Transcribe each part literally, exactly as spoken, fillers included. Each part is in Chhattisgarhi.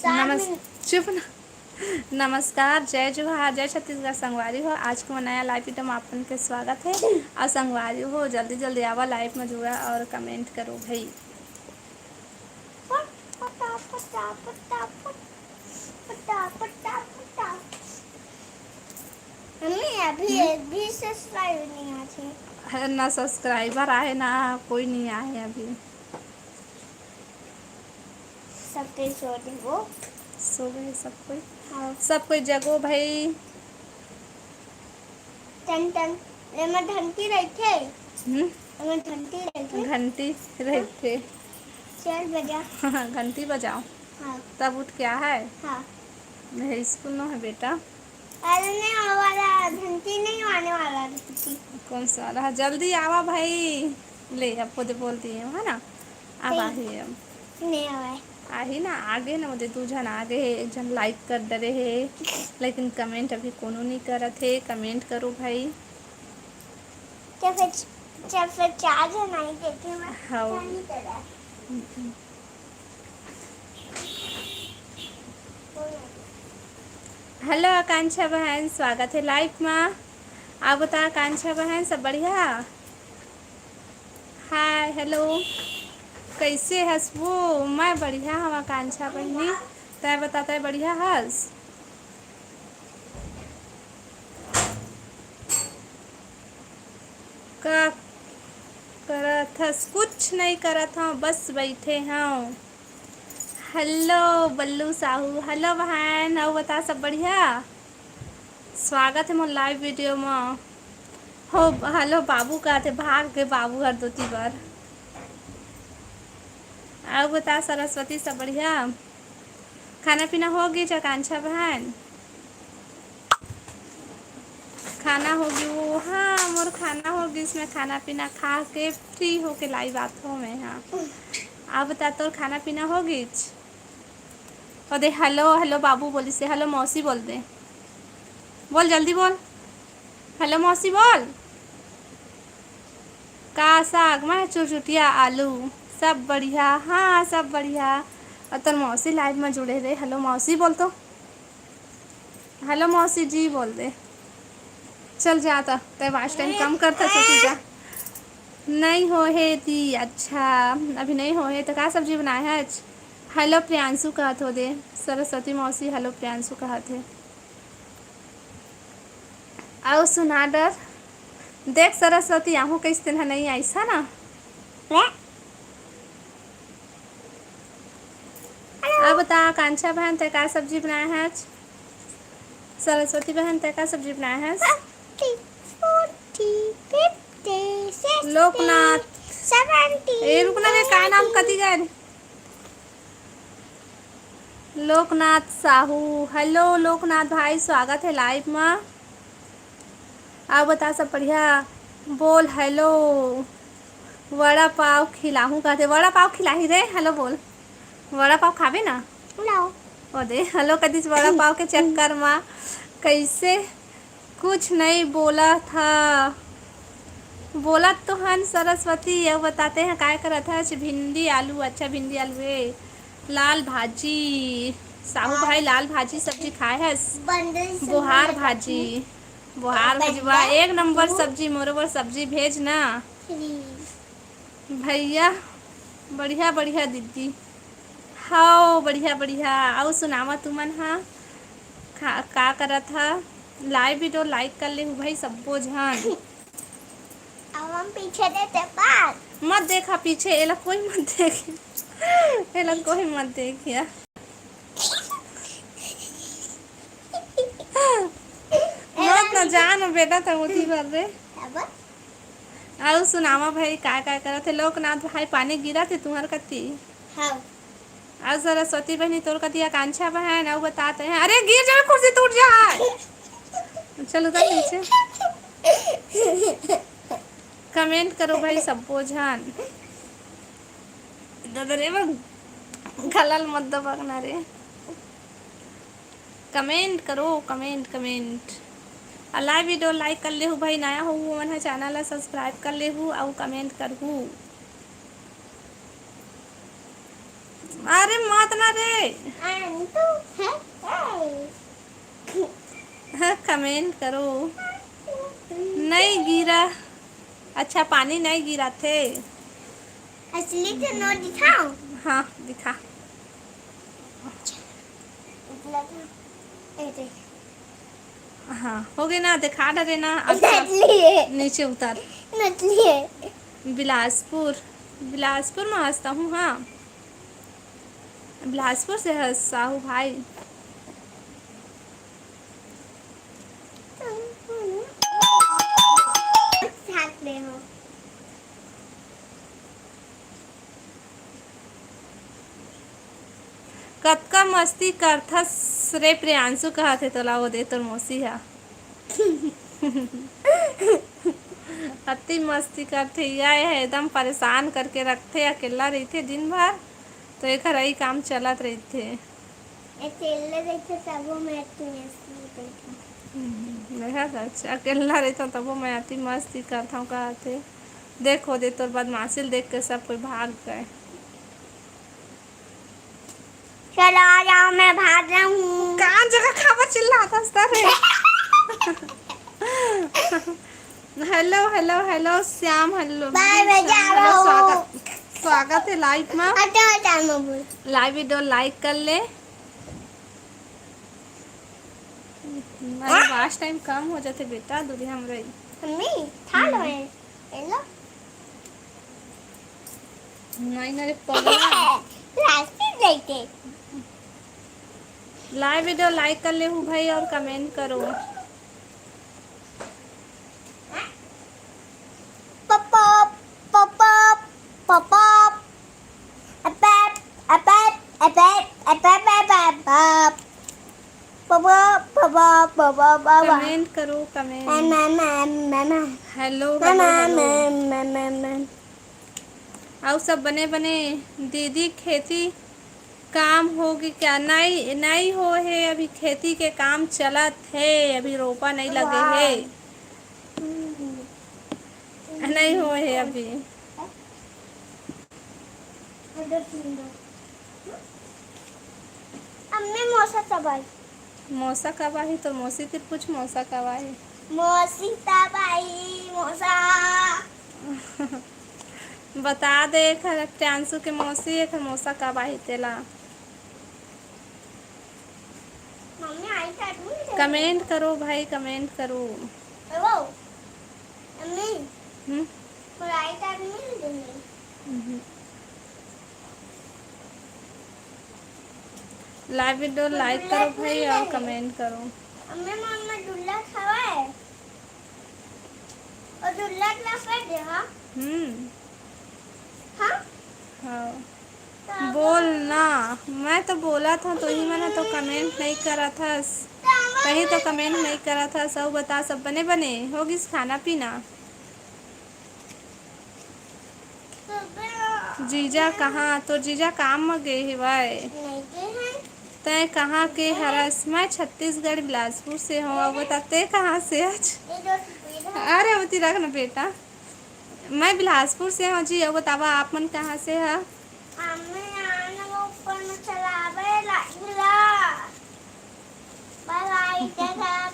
नमस-, चुप ना। नमस्कार, जय जोहार, जय छत्तीसगढ़ संगवारी हो। आज के नया लाइव वीडियो में आप मन के स्वागत है। और संगवारी हो, जल्दी जल्दी आवा लाइव में जुड़ा और कमेंट करो भाई। पट, पटा, पटा, पटा, पट। पटा, पटा, पटा। मम्मी, अभी हम्म? एक भी सब्सक्राइब नहीं आथे। अरे ना, सब्सक्राइबर आए ना, कोई नहीं आए अभी। सब कोई सो गए वो। सो गए सब कोई। हाँ। सब कोई जगो भाई। टन टन, एमा घंटी रहिथे। हम्म? एमा घंटी रहिथे। घंटी रहिथे। चल बजा। घंटी बजाओ। हाँ। तब उठ के आए। हाँ। मैं स्कूल नो है बेटा। अरे नहीं, वो वाला घंटी नहीं, आने वाला घंटी। कौन सा रहा? जल्दी आवा भाई। ले, अब खुद बोल दिए हो, है ना? अब ठीक। आही अब। नहीं आवे। आही ना, आगे ना, ओदे दू झन आगे है, एक झन लाइक कर डरे है, लेकिन कमेंट अभी कोनो नहीं करत है। कमेंट करो भाई। तो फिर, जब फिर चार झन आई, देखे मैं हाँ। क्या नहीं करा। हेलो आकांक्षा बहन, स्वागत है लाइव मा। आप बता आकांक्षा बहन, सब बढ़िया? हाय, हेलो, कैसे हस वो? मैं बढ़िया हूँ आकांक्षा बहनी, तै बता, तै बढ़िया हस? का करत हस? कुछ नहीं करत हूँ, बस बैठे हूँ। हेलो बल्लू साहू, हेलो बहन, अउ बता सब बढ़िया? स्वागत है मोर लाइव वीडियो म। हो, हेलो बाबू का थे, भाग के बाबू हर दोती बर। अउ बता सरस्वती सब बढ़िया? खाना पीना हो गई आकांक्षा बहन? खाना हो गई वो, हाँ, मोर खाना हो गई, इसमें खाना पीना खा के फ्री होके लाइव आत हो मैं, हाँ। अब बता, तोर खाना पीना हो गई? ओ दे, हेलो, हेलो बाबू बोली से, हेलो मौसी बोल दे, बोल जल्दी बोल, हेलो मौसी बोल। का साग में चुरचुटिया आलू, सब बढ़िया, हाँ, सब बढ़िया। और तोर मौसी लाइव में जुड़े रहे, हेलो मौसी बोल तो। हेलो मौसी जी बोल दे। चल जा त, तै वाच टाइम कम करता छोटी जा। नहीं हो हे ती, अच्छा, अभी नहीं हो हे त का सब्जी बनाए है आज? हेलो प्रियांशु कहत हो दे, सरस्वती मौसी हेलो प्रियांशु कहत हे। अउ सुना डर, देख सरस्वती आहू कइस तेन ह नहीं आइस है ना। अब बता आकांक्षा बहन, तै का सब्जी बनाए हस? सरस्वती बहन, तै का सब्जी बनाए हस? Forty, forty, fifty, sixty, Loknath. Seventy, ए, रुकना रे, का नाम eighty। कति गए रे? लोकनाथ साहू, हेलो लोकनाथ भाई, स्वागत है लाइव मा। अउ बता सब बढ़िया? बोल हेलो। वड़ा पाव खिलाहूँ कहते, वड़ा पाव खिलाही रे, हेलो बोल। वड़ा पाव खाबे ना? लाओ। ओ दे, हेलो कतिस वड़ा पाव के चक्कर मा। कैसे कुछ नहीं बोला था, बोला तो हन सरस्वती। अउ बताते हैं काय करत हस? भिंडी आलू, अच्छा भिंडी आलू है। लाल भाजी, साहू भाई लाल भाजी सब्जी खाए हस? बोहार भाजी, बोहार भाजी, वाह, एक नंबर सब्जी, मोरो बर सब्जी भेज ना। भैया, बढ़िया, बढ़िया दीदी। हव, बढ़िया, बढ़िया। अउ सुनावा तुमन हा, का, का करत हा? लाइव वीडियो लाइक कर लेहू भाई सब्बो झन। अब हम पीछे देते पास। मत देखा पीछे, एला कोई मत देखे। एला कोई मत देखिया। मत न जान बेटा, त ओती बर रे। अब? अउ सुनावा भाई, का, का करत हे? लोकनाथ भाई, पानी गिरत हे तुहर कती? हाँ। अउ सरस्वती बहनी, तोर कती आकांक्षा बहन, अउ बतात हे। अरे, गिर जावे, कुर्सी टूट जाए। चलो, उतर नीचे। कमेंट करो भाई, सब्बो झन। ददरे बग-, गलल मत दबकना रे। कमेंट करो, कमेंट, कमेंट। अउ लाइव वीडियो लाइक कर लेहू भाई, नया हो वो मन ह चैनल ला सब्सक्राइब कर लेहू अउ कमेंट करहू। अरे मत ना रे। कमेंट करो। नहीं गिरा। अच्छा, पानी नहीं गिरा थे। असली तो नोट दिखाओ। हाँ, दिखा। हाँ, हो गए ना, दिखा डरे ना। अच्छा, नकली है। नीचे उतार। नकली है। बिलासपुर, बिलासपुर में हंसता हूँ। हाँ, बिलासपुर से है साहू भाई। कतका मस्ती करथस रे प्रियांशु, कहत हे तोला वो दे तोर मौसी हा। अति मस्ती करथे, यह है एकदम परेशान करके रखथे, अकेला रहिथे दिन भर, तो एकर यही काम चलत रहिथे। अकेला रहिथे तबो मैं अति मस्ती करथौं। हम्म, देखा था, अच्छा, अकेला रहिथे तबो मैं अति मस्ती करथौं, कहथे। देखो दे तोर बदमाशी ल देख के सब कोई भाग गए। चलो आ जाओ, मैं भाग रहा हूँ। कान जगह खावा चिल्लात हंसता रे। हेलो, हेलो, हेलो श्याम, हेलो। बाय, मैं जा रहा हूँ। स्वागत, स्वागत है लाइव में। अच्छा, अच्छा, मैं बोल। लाइव वीडियो लाइक कर ले। अरे, वॉच टाइम कम हो जाते बेटा, दूरी हम रही। मम्मी, खा लो। हम्म। ये लो। नहीं ना रे पगला। प्लास्टिक देते। लाइव वीडियो लाइक कर ले हूँ भाई और कमेंट करो। पपप, पपप, पपप। अपप, अपप, अपप, अपप, अपप, अपप। पपप, पपप, पपप, पपप। कमेंट करो, कमेंट। मम, मम, मम, मम। हेलो, हेलो, मम, हेलो। मम, मम, मम, मम। अउ सब बने बने। दीदी, खेती काम होगे क्या? नई, नई हो हे, अभी खेती के काम चलत हे, अभी रोपा नई लगे हे। वाह। नई हो हे अभी। अम्मी, मौसा चबाई। मौसा कब आही? तोर मौसी तिर पूछ, मौसा कब आही? मौसी तब आही, मौसा। बता दे, एखर प्रियांशु के मौसी, एखर मौसा कब आही तेला। मम्मी, आई चाट मिल जाएगी? कमेंट करो भाई, कमेंट करो। Hello, mummy. हम्म? मोर आई चाट मिल जाएगी? हम्म। लाइव वीडियो लाइक करो भाई और कमेंट करो। अम्मी, मन में दुल्ला खावा है। और दुल्ला ला कर दे, हाँ? हम्म। हाँ? हाँ। तो बोल ना, मैं तो बोलत हौं, तहीं मन तो कमेंट नई करत हस, तहीं तो कमेंट नई करत हस। अउ बता, सब बने बने हो गिस खाना पीना? जीजा कहाँ? तोर जीजा काम म गे हेवय। नई गे हे। तैं कहाँ के हरस? मैं छत्तीसगढ़ बिलासपुर से हौं। अउ बता, तैं कहाँ से हच? अरे ओती रख ना बेटा, मैं बिलासपुर से हौं जी। अउ बतावा, आप मन कहाँ से ह? हमें आने वो ऊपर में चलावे लागिला। बलाई जगह।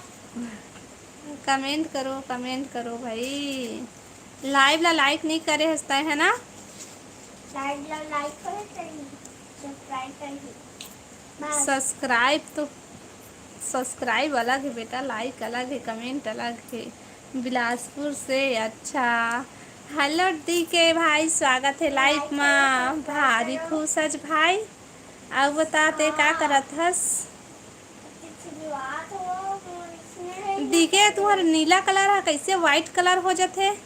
कमेंट करो, कमेंट करो भाई। लाइव ला लाइक नई करे हस तैं, है ना? लाइव ला लाइक करे चाहिए, सब्सक्राइब करिए। बस। सब्सक्राइब तो, सब्सक्राइब अलग है बेटा, लाइक अलग है, कमेंट अलग है। बिलासपुर से, अच्छा। हेलो डीके भाई, स्वागत है लाइव मा। भारी खुश हच भाई। अउ बता, तैं का करत हस? डीके, तुहर नीला कलर ह कइसे व्हाइट कलर हो जथे?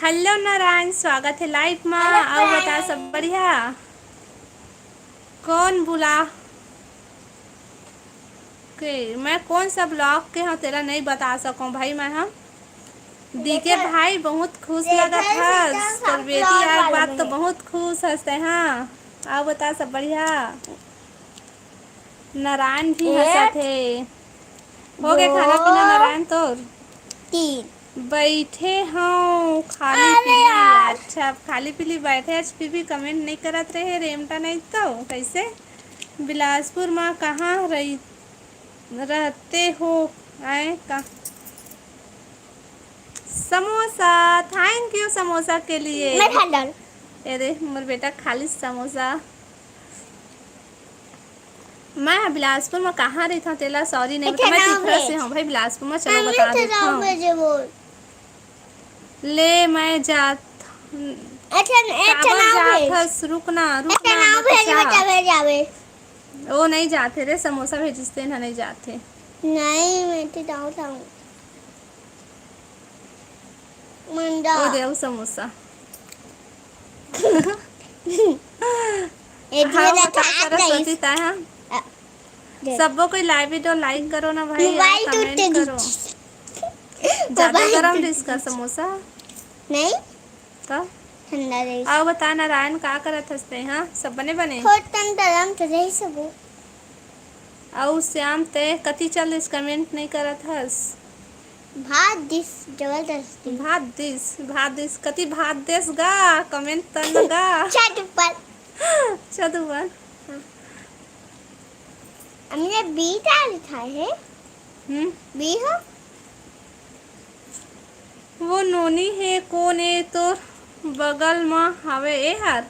हेलो नारायण, स्वागत है लाइव मा। अउ बता, सब बढ़िया? कौन बुला के, मैं कौन सा ब्लॉक के हौं, तेला नई बता सकौं भाई मैं ह। डीके भाई, बहुत खुश लगत हस, तोर बेटी आए के बाद तो बहुत खुश हस तैं। हाँ, अउ बता, सब बढ़िया? नारायण भी हंसत हे। हो गए खाना पीना नारायण तोर? तीन। बैठे हव खाली अरे पीली। यार। अच्छा, खाली पीली बैठे, आज फिर भी comment नहीं करत रहे, रेमटा नहीं तो कैसे? बिलासपुर मा कहाँ रही, रहते हो? आए का? समोसा, thank you समोसा के लिए। मैं खा डाल। ए दे, मोर बेटा खाली समोसा। मैं ह बिलासपुर म कहाँ रहिथव, तेला sorry नहीं बता, मैं तिखरा से हूँ भाई, बिलासपुर म चलो बता देथव। ले, मैं जात, अच्छा, अच्छा, काबर जात हस? रुक ना, रुक ना, मत जा। ओ नहीं जाथे रे, समोसा भेजिस तेन ह, नहीं जाथे। नहीं, मैं तो जाऊँ, जाऊँ। मंदा। ओ दे, अउ समोसा। ए, हाँ, दिए बता, सरस्वती ताय, हाँ। आ, दे। सबो कोई live video like करो ना भाई, मोबाइल comment टूट करो। ज्यादा गरम रिहिस का समोसा? नहीं। त? ठंडा रहिस। अउ बता नारायण, का करत हस तैं, हाँ? सब बने बने? थोड़ तन गरम तो रहिस सबो। अउ श्याम, तैं कति चल दिस, comment नहीं करत हस? भात दिस, जबरदस्ती। भात दिस, भात दिस, कति भात देस गा, comment तन गा। छत ऊपर। छत ऊपर। हाँ। हमने बीटा लिखा है। हम्म। बी हो? वो नोनी हे, कोन ए तोर बगल म हावे ए हर?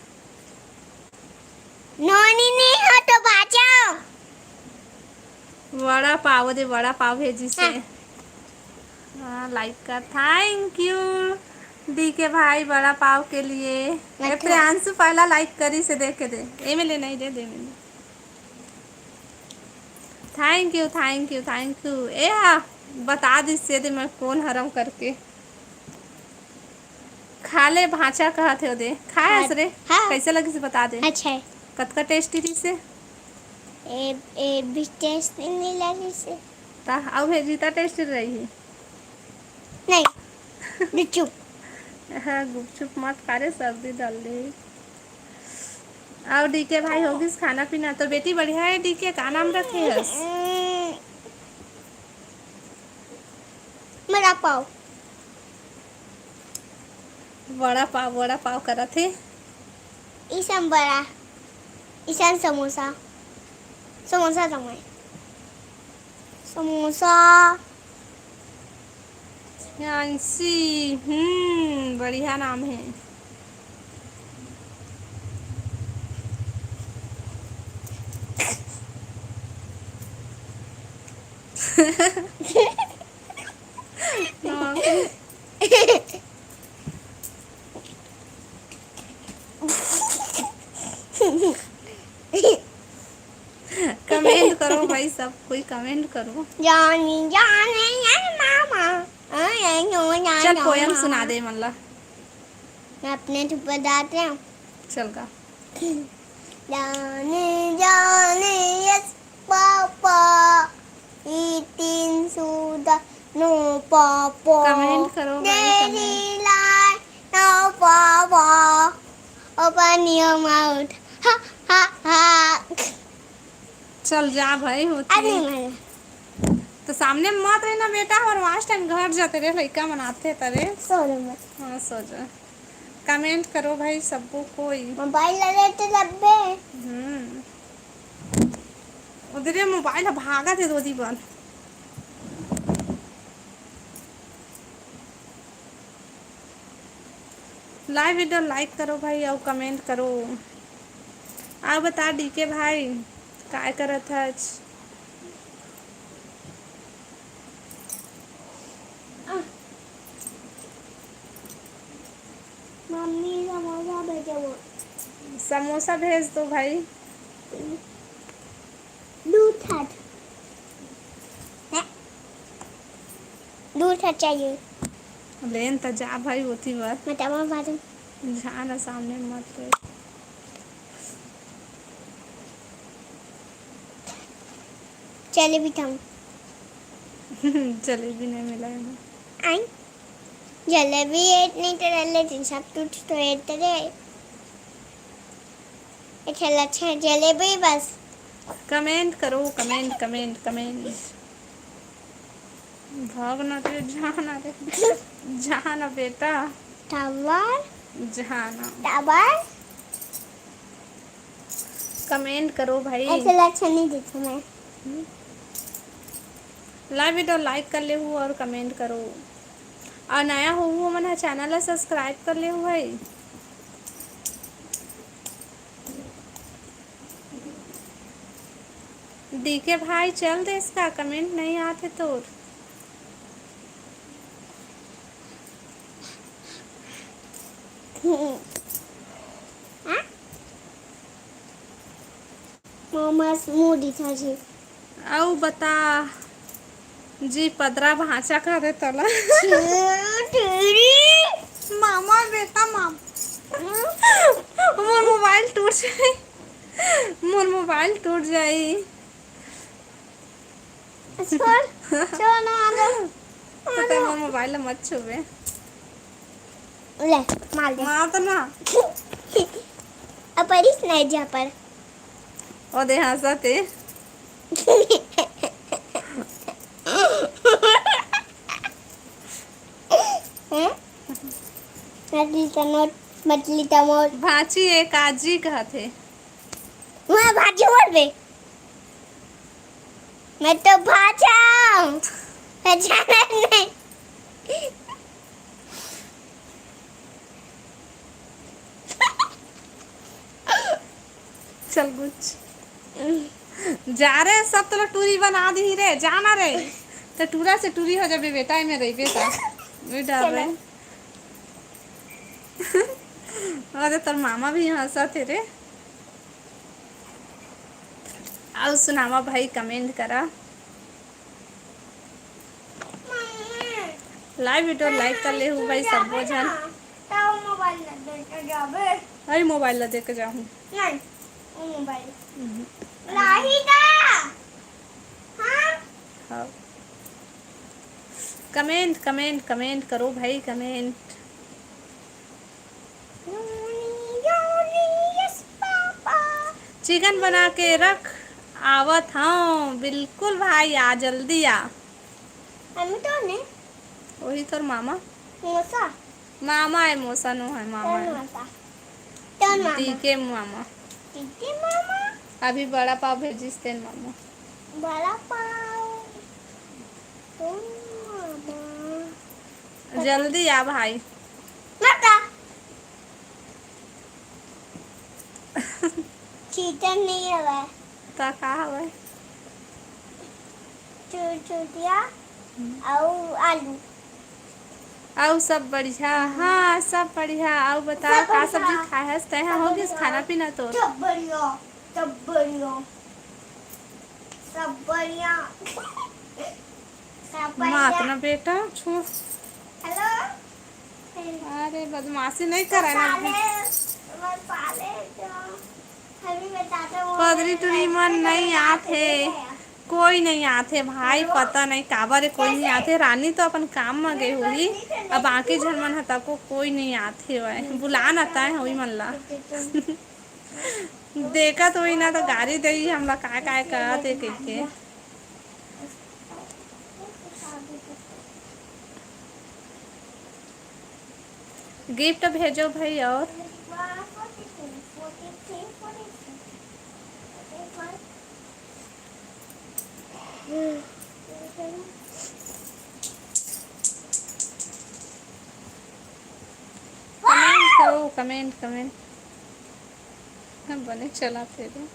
नोनी नहीं हो तो बाचो। वड़ा पाव दे, वड़ा पाव भेजिस हे। हाँ। हाँ, like कर, thank you डीके भाई, वड़ा पाव के लिए। ए, प्रियांशु पहला like करिस हे, देख के दे। ए में ले नहीं दे, दे में ले। Thank you, thank you, thank you। ए हा, बता दिस ये दे मैं कोन हरम करके। खा ले भांचा कहत हे ओ दे। खाए हस रे? हाँ। कैसे लगिस बता दे। अच्छा है। कतका tasty रहिस हे? ए, ए भी tasty नहीं लगिस हे। ता, अउ भेजी ता tasty रही। नहीं, गुपचुप। हाँ, गुपचुप मत खा रे, सर्दी डाल दे। अउ डीके भाई, हो गिस खाना पीना? तो बेटी बढ़िया है डीके, का नाम रखे हस? वड़ा पाव। वड़ा पाव, वड़ा पाव करत हे। इसन बड़ा, इसन समोसा, समोसा समय। समोसा। फ्रांसी, हम्म, बढ़िया नाम है। Comment करो भाई, सब कोई comment करो। जानी जाने यार मामा। चल, poem सुना दे मन ला। मैं अपने चुप जाते हैं। चल गा। जाने जाने yes papa, eating soda, no papa. Comment करो भाई, comment। Lie, no papa. Open your mouth। हा, हा, हा। चल जा भाई, होती। अरे, मैं तो सामने मत रहे ना बेटा, और last time घर जाते रे, लइका मनाते तरे। सो जा मत। हाँ, सो जा। Comment करो भाई, सबको कोई। Mobile ले लेते जब बे। हम्म। उधरे mobile भागा थे दो दी बार। Live video like करो भाई, अउ comment करो। अउ बता डीके भाई, काय करत हच? मम्मी समोसा भेजो। समोसा भेज दो भाई। दू ठा। हैं? दू ठा चाहिए। लेन त जा भाई, होती बात। मैं तवा बाजू। जा ना, सामने मत रहे। जलेबी खाऊं। जलेबी नहीं मिला है ना। आई। जलेबी एट नहीं तो ले लेती, सब टूट तो एट रे। अच्छा, अच्छा, जलेबी बस। Comment करो, comment, comment, comment। भाग ना रे, जा ना रे, जा ना बेटा। टावर। जा ना। टावर। कमेंट करो भाई। ऐसे लक्षण नहीं देती मैं। हम्म। लाइव वीडियो लाइक कर लेहू और कमेंट करो। और नया होहू, हमन ह चैनल ला सब्सक्राइब कर लेहू भाई। डीके भाई चल देस का, कमेंट नहीं आथे तोर। हाँ? मामा मुंह दिखा जी। अउ बता जी, पदरा भांचा करे तोला। छुटरी। मामा बेटा, मामा। मोर मोबाइल टूट जाई, मोर मोबाइल टूट जाई। छोड़, छोड़ ना, आ जा। तो तै मोर मोबाइल ला मत छूबे। ले, मार दे। मार तो ना। अब पढ़िस नहीं जा पर। ओ दे हंसत हे। हैं? मछली का नोट, मछली का मोट। भांची ए काजी कहत हे। वहाँ भांची बोल बे। मैं तो भांचा हूँ। पहचाना नहीं। चल गुच। जा रे, सब तोला टूरी बना दी रे, जाना रे। तो टूरा से टूरी हो जाबे बेटा, एमे रहिबे ता। बेटा चलो। रे। अरे तोर मामा भी हंसत हे रे। अउ सुनावा भाई, कमेंट करा। लाइव वीडियो लाइक कर लेहू भाई सब्बो झन। अरे मोबाइल ला दे के जाहूँ। नहीं, वो मोबाइल। हम्म। लाही का? हाँ? हाँ। कमेंट, कमेंट, कमेंट करो भाई, कमेंट। चिकन बना के रख, आवत हूँ। बिल्कुल भाई, आ, जल्दी आ। हम तो ने। वही तोर मामा। मौसा। मामा है, मौसा नो है, मामा है। मौसा। कौन मामा? डीके मामा। डीके मामा? अभी बड़ा पाव भेजिस तेन मामा। बड़ा पाव। कौन मामा? जल्दी आ भाई। मत आ। चिकन नहीं हवय। त का हवय? चुरचुटिया अउ आलू। अउ सब बढ़िया? हाँ, सब बढ़िया। अउ बता, सब का बढ़िया। सब्जी खाए हस? तैं ह सब हो गिस बढ़िया। खाना पीना तोर? सब बढ़िया, सब बढ़िया, सब बढ़िया। सब बढ़िया। मात ना बेटा, छू। हेलो। अरे बदमाशी नहीं करे ना। पदरी टुरी मन नहीं आथे, कोई नहीं आथे भाई, पता नहीं काबर कोई नहीं आथे। रानी तो अपन काम म गे होही, अब बाकी झन मन ह तको कोई नहीं आथे, वय बुला न तय होई मन ला। देखत होई ना तो गारी देही हमला, काय काय करत हे कहिके। गिफ्ट भेजो भाई। और कमेंट करो, कमेंट, कमेंट। हम बने चला थे रे।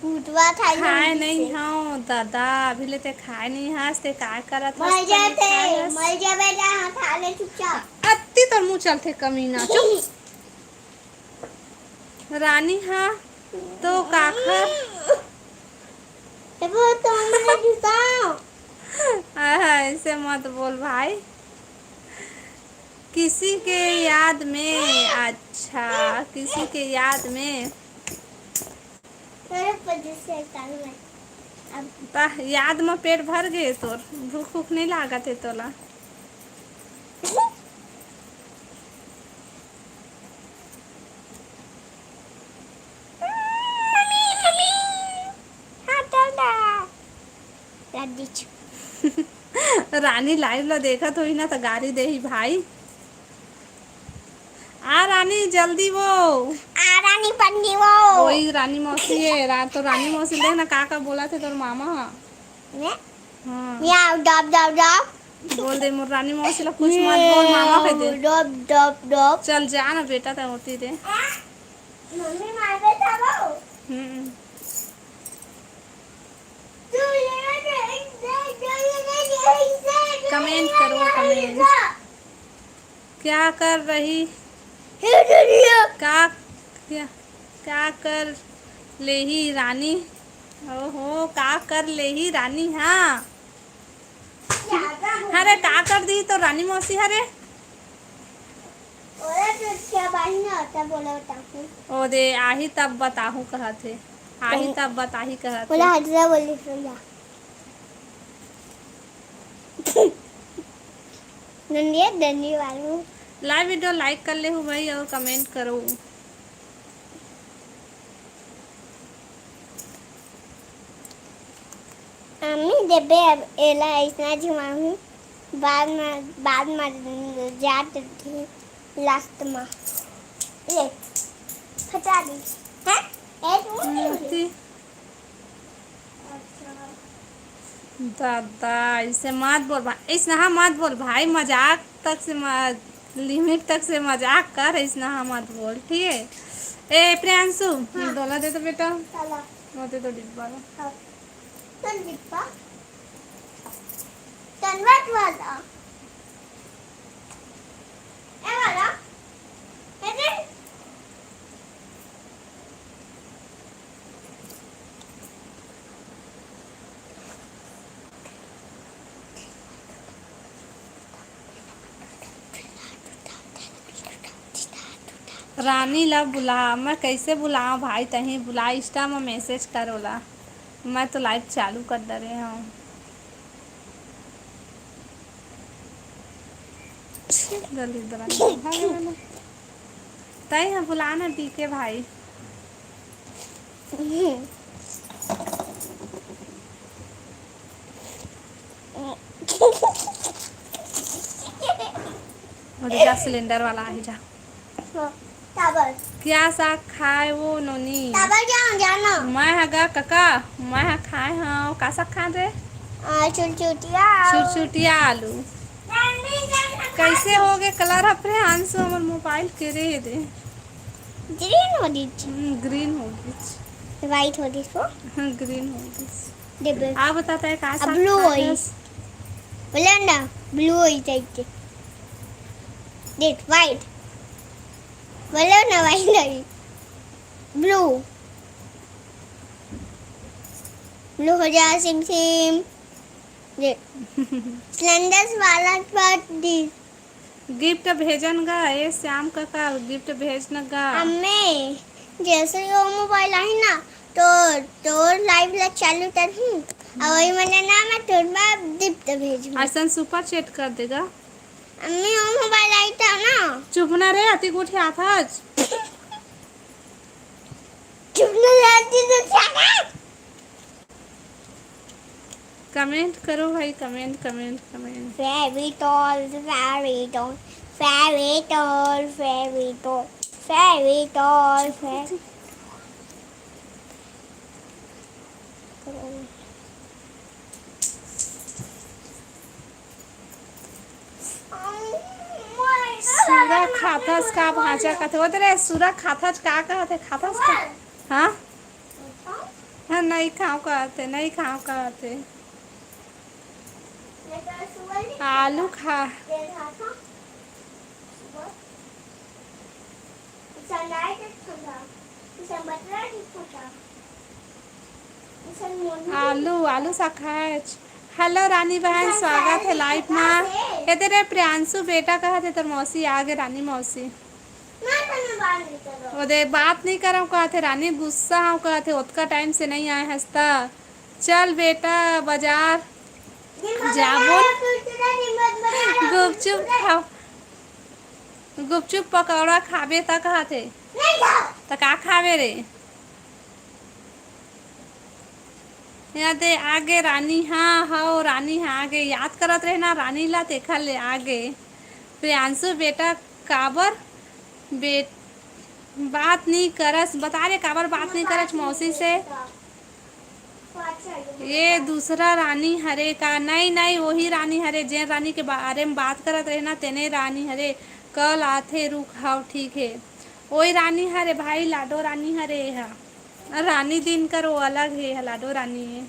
भूतवा खाई खाए नहीं हूँ दादा, अभी ले ते खाए नहीं हस, ते का करत हस? मर जाते, मर जा बेटा, हाँ, खा ले चुपचाप। अत्ती तोर मुँह चलथे कमीना, चुप। रानी हा तो काखर। देखो, तो हमने घुसाओ। आहा, ऐसे मत बोल भाई। किसी के याद में, अच्छा, किसी के याद में। तेरे वजह से काल में। अब ता याद में पेट भर गए तोर, भूख उख नहीं लागत है तोला। मम्मी, मम्मी, हाथ डाल दे। रानी live ला देखत होही ना, त गारी देही भाई। आ रानी, जल्दी वो। आ रानी पंडी वो। वही रानी मौसी है। रा-, तो रानी मौसी देख ना, का का बोलथे तोर मामा ह। मैं? हाँ। म्याऊ, डब, डब, डब। बोल दे, मोर रानी मौसी ला कुछ मत बोल, मामा कह दे। डब, डब, डब। चल जा ना बेटा, तैं होती दे। मम्मी मार बेटा वो। हम्म। Comment करो, comment। क्या कर रही, का, क्या, क्या कर लेही रानी? ओहो, का कर लेही रानी? हाँ, हरे, का कर दी तो रानी मौसी हरे? ओला तो क्या बाही ना होता, बोला बताहूँ। ओ दे, आही तब बताहूँ कहत हे। आही तब बताही कहत हे। बोला हटरा बोली सुन जा। नंदिया डंडी वालू। Live video like कर लेहू भाई और comment करो। अम्मी देबे अब एला अइसना जुआहूँ, बाद म, बाद म जात रथे last म। ले, फटा दी। हैं? एक मिनट। मूर्ति। अच्छा। दादा, ऐसे मत बोल भाई, ऐसना मत बोल भाई, मजाक तक से म-, limit तक से मजाक कर, ऐसना मत बोल, ठीक है? ए, प्रियांशु, हाँ। डोला दे तो बेटा। चला। वो दे दो डिब्बा ला। हाँ। कौन डिब्बा? कन्वर्ट वाला। ए वाला? ए दे। रानी ला बुला, मैं कैसे बुलाऊं भाई? तहीं बुला, Insta में message कर ओला। मैं तो live चालू कर डरे हूँ। छी, दलिद्रा, भागे वाला। तैं ह बुला ना डीके भाई। अरे जा, सिलेंडर वाला आही जा। हाँ, चावल। क्या साग खाए वो नोनी? चावल क्या हो गया ना? मैं ह गा कका, मैं ह खाए हव। का साग खाए रे? आ, चुरचुटिया। चुरचुटिया आलू। कैसे हो गे colour? अपने हाथ से हमर मोबाइल के रे दे। Green हो गिस। हम्म, green हो गिस। White हो गिस वो। हाँ, green हो गिस। देबे। आ बता, तैं का अब साग blue खाए होई। हस? बोले ना, blue होई चाहिए। देख, white। बोले ना, white नहीं। Blue। Blue हो जा, सिम सिम। देख। सिलेंडर वाला part दिस। Gift भेजन गा, ए श्याम कका, gift भेज न गा। अम्मे, जैसे ही वो मोबाइल आही ना, तो तोर live ला चालू करही, और वही मने ना मैं तोर बर gift भेजहूँ। अइसन super chat कर देगा। अम्मी, वो मोबाइल आई था ना। चुप ना रे, अति गोठियाथस। चुप ना रे, अति गोठियाथस। Comment करो भाई, comment, comment, comment। Fairy doll, fairy doll, fairy doll, fairy doll, fairy doll, fairy सुरा खाथस का भांचा कथे? ओ तेरे सुरा खाथस का कहथे? खाथस का? हाँ? हाँ, नहीं खाओ कहथे, नहीं खाओ कहथे। आलू खा। आलू, आलू साग खाए। Hello रानी बहन, स्वागत है live मा। ए तेरे प्रियांशु बेटा कहत हे तोर मौसी आगे, रानी मौसी। ओदे बात नहीं करव कहत हे रानी, गुस्सा हव कहत हे, ओतका time से नहीं आए हस त। चल बेटा, बाजार जाबो, गुपचुप खाओ, गुपचुप पकौड़ा खाबे त कहत हे। त का खाबे रे? याद आगे रानी, हाँ, हव, रानी ह आगे। याद करत रहे ना रानी ला, तेखर ले आगे। प्रियांशु बेटा, काबर बे-, बात नी करस? बता रे, काबर बात नी करस मौसी से? ये दूसरा रानी हरे का? नहीं, नहीं, वही रानी हरे, जेन रानी के बारे में बात करत रहे ना, तेने रानी हरे। कल आथे, रुक, हव, ठीक है। वही रानी हरे भाई, लाडो रानी हरे हा। रानी दिनकर वो अलग है, लाडो रानी है।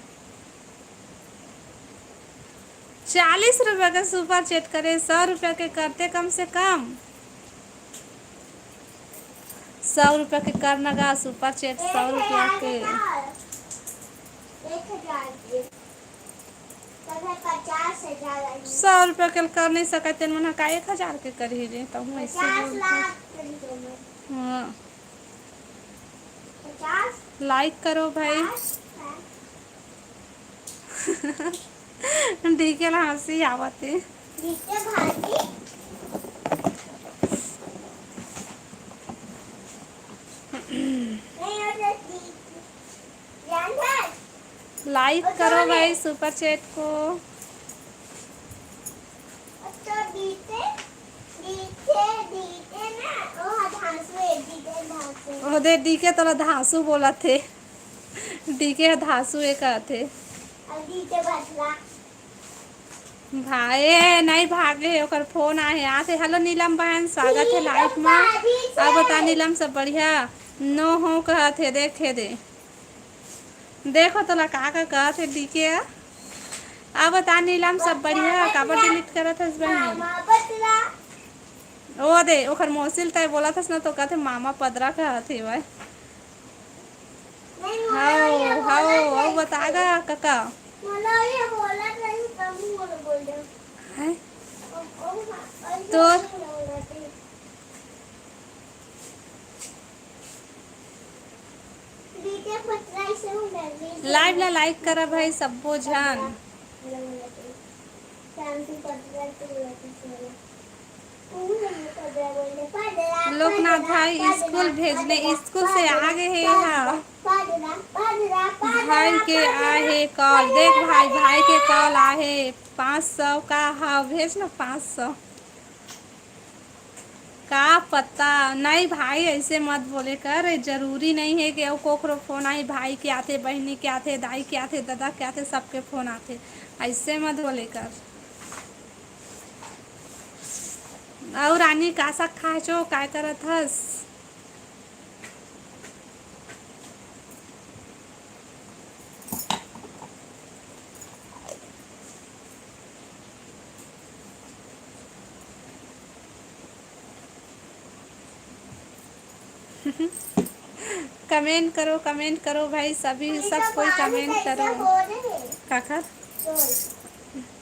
चालीस रुपया के सुपर चैट करे, सौ रुपया के करते कम से कम। सौ रुपया के करना गा सुपर चैट, सौ रुपया के। सौ रुपया के कर नहीं सकते, मन का एक हजार के करही रे, तहूँ ऐसे बोलते। हाँ। लाइक करो भाई। डीके ला हंसी आवत हे। डीके भाजी। नहीं, वो तो डीके। लाइक करो भाई सुपर चैट को। तो डीके, डीके, डीके ना, वो धांसू है, डीके धांसू। ओदे डीके तोला धांसू बोलत हे। डीके ह धांसू ए कहत हे। और डीके भटला। भाई, नहीं भागे, ओकर फोन आए हे, आते। हेलो नीलम बहन, स्वागत है लाइव में। अब बता नीलम, सब बढ़िया? नो हो कहत हे, देखे दे। देखो तोला का का कहत हे डीके ह। अब बता नीलम, सब बढ़िया? काबर डिलीट करत हस बहन? ओ दे, ओकर मौसी ल तय बोलत हस ना, तो कहत हे मामा पदरा कहत हे भाई। हव, हव, अउ बता गा कका। हैं? तोर लाइव ला लाइक करा भाई सब्बो झन। लोकनाथ भाई स्कूल भेजने, स्कूल से आ गए हे हा। भाई के आए हे कॉल, देख भाई, भाई के कॉल आए हे, पाँच सौ का हा, भेज ना पाँच सौ। का पता, नहीं भाई, ऐसे मत बोले कर, जरूरी नहीं है कि अउ कोखरो फोन आई, भाई के आथे, बहिनी के आथे, दाई के आथे, दादा के आथे, सबके फोन आथे, ऐसे मत बोले कर। अउ रानी, का साग खाए छो, काय करत हस? कमेंट करो, कमेंट करो भाई, सभी, सब कोई कमेंट करो। काकर?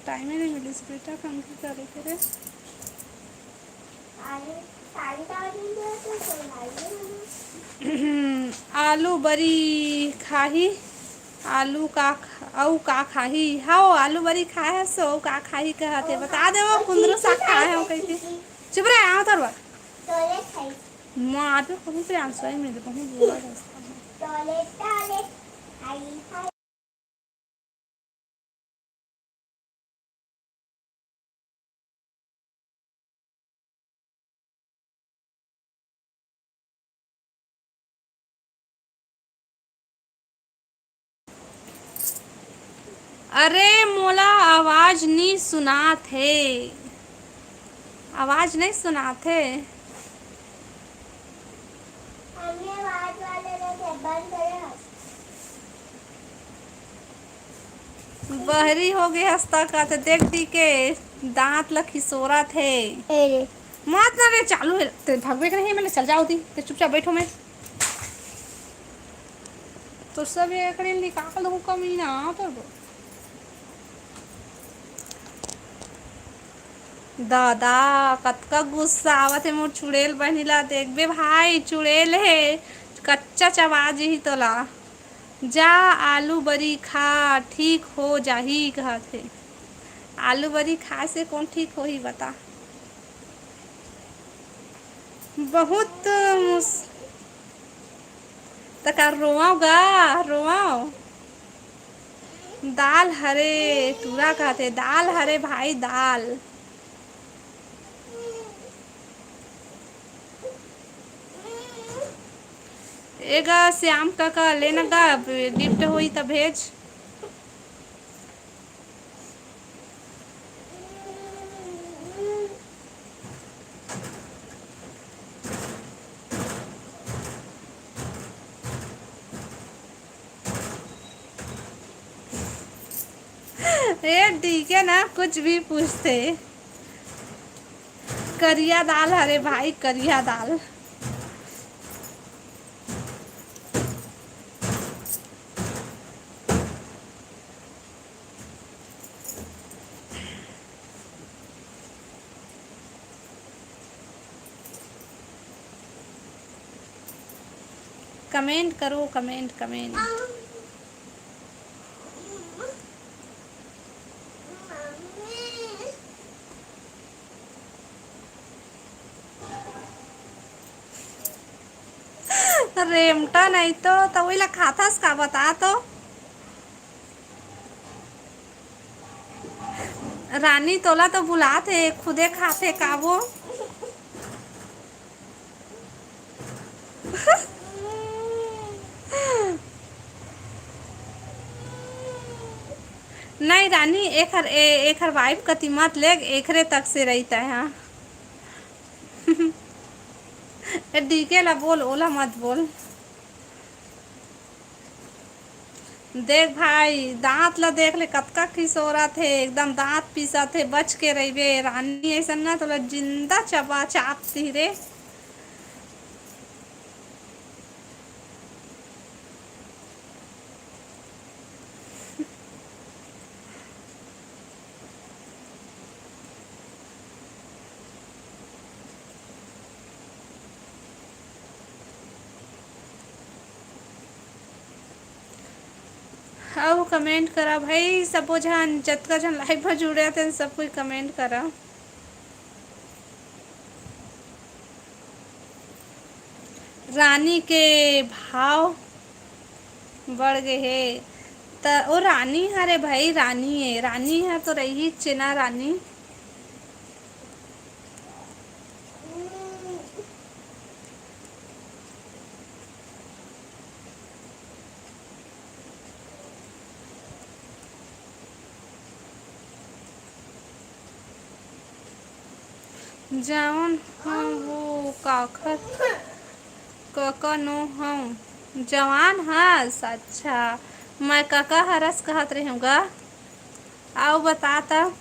टाइम ही नहीं मिलिस बेटा, काम की करे करे। आलू बरी खाही, आलू का ख-, अउ का खाही? हव, आलू बरी खाए हस, अउ का खाही कहत हे? बता दे, वो कुंदरू साग खाए हव कहिके। चुप रह, आओ तोर बर। मार दे, कहूँ पे आंसू आई मेरे, कहूँ बोला जाता है। अरे, मोला आवाज नी सुनात हे, आवाज नहीं सुनात हे। बहरी हो गे हस त का, ते देख दी के दांत ल खिसोरत हे। ए रे। मत ना रे, चालू हे, ते भगवे के नहीं, मैंने चल जाओ दी, ते चुपचाप बैठो मैं। तो सब ये एकड़े निकाल दो कमीना, तो दादा, कतका गुस्सा आवत हे मोर चुड़ैल बहिनी ला। देखबे भाई, चुड़ैल हे, कच्चा चबा जही तोला। जा आलू बरी खा, ठीक हो जाही, कहत हे। आलू बरी खाए से कौन ठीक होही, बता? बहुत मुस-, त का रोवाव गा, रोवाव? दाल हरे, टूरा कहत हे, दाल हरे भाई, दाल। ए गा श्याम काका, लेना गा, गिफ्ट होई त भेज। ए डीके ना कुछ भी पूछथे। करिया दाल हरे भाई, करिया दाल। कमेंट करो, कमेंट, कमेंट। रेमटा नहीं तो, तो वही ला खाथस का, बता तो। रानी तोला तो बुलात हे, खुदे खाथे का वो। नहीं रानी, एखर, ए-, एखर वाइफ कति मत लेग, एकरे तक से रहिता है। हाँ। ए, डीके ला बोल, ओला मत बोल। देख भाई, दांत ला देख ले, कतका खिसोरत हे, एकदम दांत पीसत हे। बच के रहिबे, रानी अइसन ना तोला जिंदा चबा चाप दी रे। अउ कमेंट करा भाई, सबो झन, जतका झन लाइव पर जुड़े हथन, सब कोई कमेंट करा। रानी के भाव बढ़ गे हे। त ओ रानी हरे भाई, रानी हे, रानी ह तो रही चेना रानी। जवान हव वो काखर कका नो हव। जवान हस? अच्छा, मैं कका हरस कहत रेहेंव गा। अउ बता त,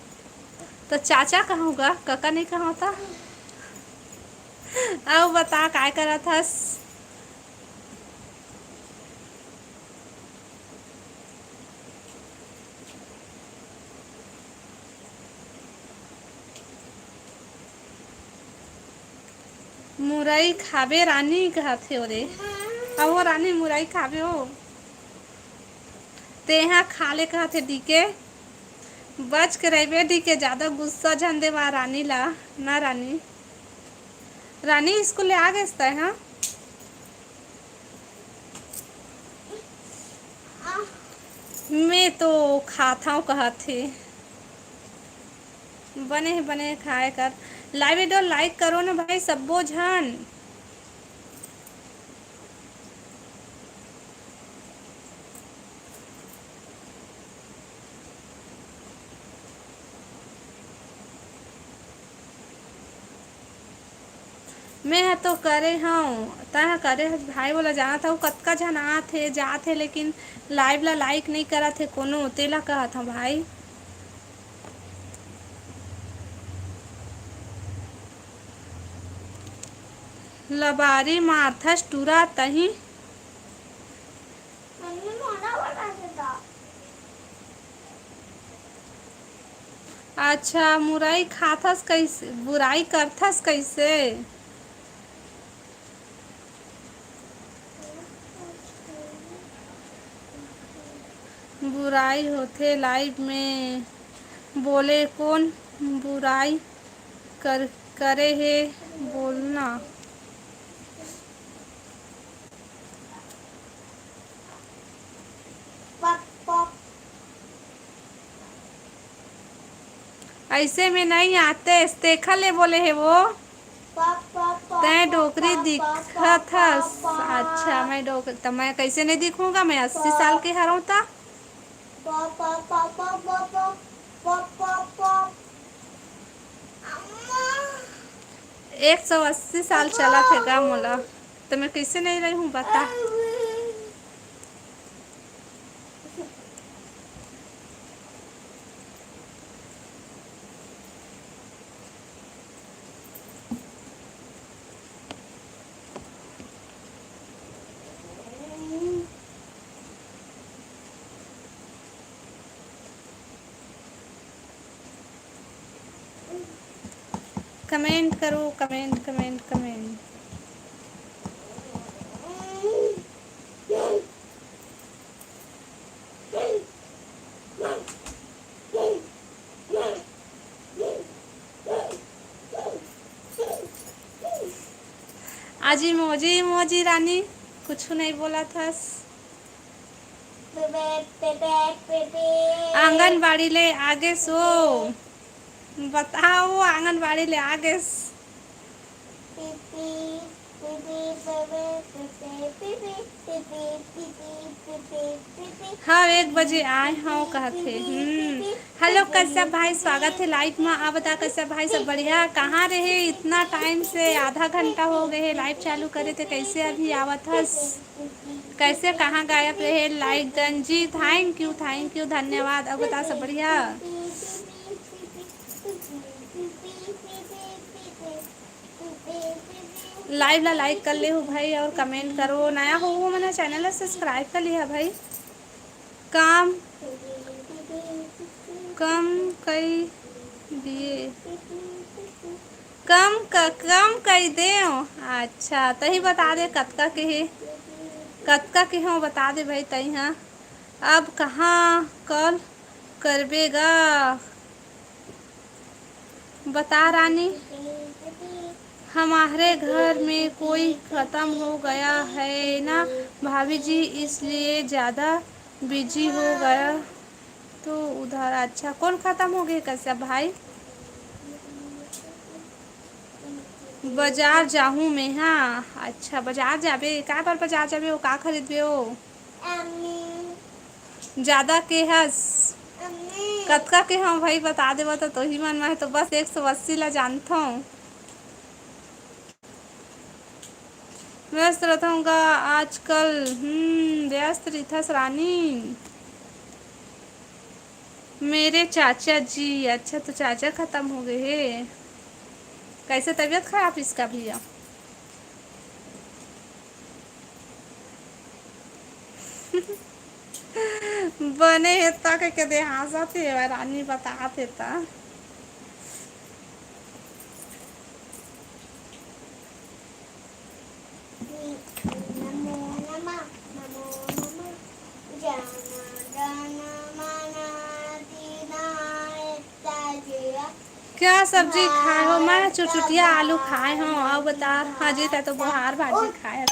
त चाचा कहूँ गा, कका नहीं कहूँ त। अउ बता, काय करत हस? मुरई खाबे रानी कहत हे ओरे। अब वो रानी मुरई खाबे हो। तेहा खा ले कहत हे डीके। बच के रहिबे डीके, ज्यादा गुस्सा झन देवा रानी ला। ना रानी। रानी स्कूल ले आ गेस तै, हाँ? मैं तो खाथव कहत हे। बने हे, बने हे, खाए कर। लाइव वीडियो लाइक करो ना भाई, सब्बो झन। मैं ह तो करे हंव, तैं ह करे हस भाई, बोला जानत हंव, कतका झन आत हे, जात हे, लेकिन लाइव ला लाइक नइ करत हे कोनो, तेला कहत हंव भाई। लबारी मारथस टूरा तहीं। मम्मी मोला बता देता। अच्छा, मुरई खाथस कइसे, बुराई करथस कइसे? बुराई होथे लाइव में, बोले कोन बुराई कर, करे हे, बोलना। ऐसे में नहीं आते, तेखर ले बोले हे वो। तैं डोकरी दिखत हस। अच्छा, मैं डोकरी, त मैं कैसे नहीं दिखूंगा? मैं अस्सी साल के हरौं त। एक सौ अस्सी साल चलत हे गा मोला, त मैं कैसे नहीं रही हूँ, बता। कमेंट करो, कमेंट, कमेंट, कमेंट। आजी मोजी, मोजी रानी, कुछु नहीं बोला थस। आंगनबाड़ी ले आगे सो। बताओ, आंगनबाड़ी ले आगे स-। हाँ, एक बजे आए हव कहत हे। हम्म। हेलो कश्यप भाई, स्वागत हे लाइव मा। आप बता कश्यप भाई, सब बढ़िया? कहाँ रहे इतना टाइम से? आधा घंटा हो गए हे लाइव चालू करे, ते कैसे अभी आवत हस? कैसे, कहाँ गायब रहे? लाइक डन जी, thank you, thank you, धन्यवाद। अब बता, सब बढ़िया? लाइव ला लाइक कर ले हो भाई, और कमेंट करो। नया हो वो मना चैनल ला सब्सक्राइब कर लिया भाई। काम कम कई दिए, कम क-, कम कई देव। अच्छा, तही बता दे कतका के हे, कतका के हो बता दे भाई तही। हाँ, अब कहाँ कॉल करबे गा? बता रानी, हमारे घर में कोई खत्म हो गया है ना भाभी जी, इसलिए ज़्यादा बिजी हो गया तो उधर। अच्छा, कौन खत्म हो गए कश्यप भाई? बाजार जाहूँ मैं, हाँ। अच्छा, बाजार जाबे, का बर बाजार जाबे, वो का खरीदबे वो? ज्यादा के हस? कतका के हव भाई, बता देवा त तोही मन। मैं तो बस एक सौ अस्सी ला जानथव। व्यस्त रथव गा आजकल। हम्म, व्यस्त रिथस रानी। मेरे चाचा जी। अच्छा, तो चाचा खत्म हो गए हे। कैसे तबीयत खराब इसका भैया? बने हे त कहिके दे हाँसत हे, रानी बतात हे त। क्या सब्जी खाए हो? मैं चुरचुटिया आलू खाए हो। अउ बता, हाँ जी, तै तो बोहार भाजी खाए हस।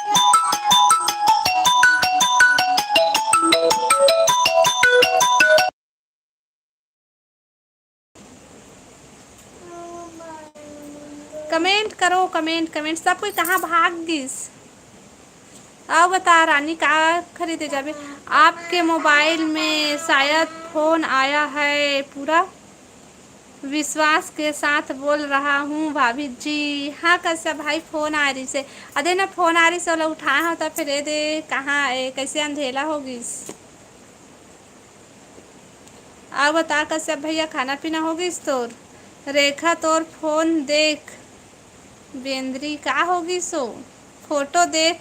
कमेंट करो, कमेंट, कमेंट। सब कोई कहाँ भाग गिस? अउ बता रानी, का खरीदे जाबे? आपके मोबाइल में शायद फोन आया है, पूरा विश्वास के साथ बोल रहा हूँ भाभी जी। हाँ कश्यप भाई, फोन आ रही से। अदे ना, फोन आ रही से, ओला उठाए हो त फिर ए दे कहाँ, ए, कैसे अंधेला हो गिस? अउ बता कश्यप भैया, खाना पीना हो गिस तोर? रेखा तोर फोन देख। बेंदरी का हो गिस ओ? फोटो देख,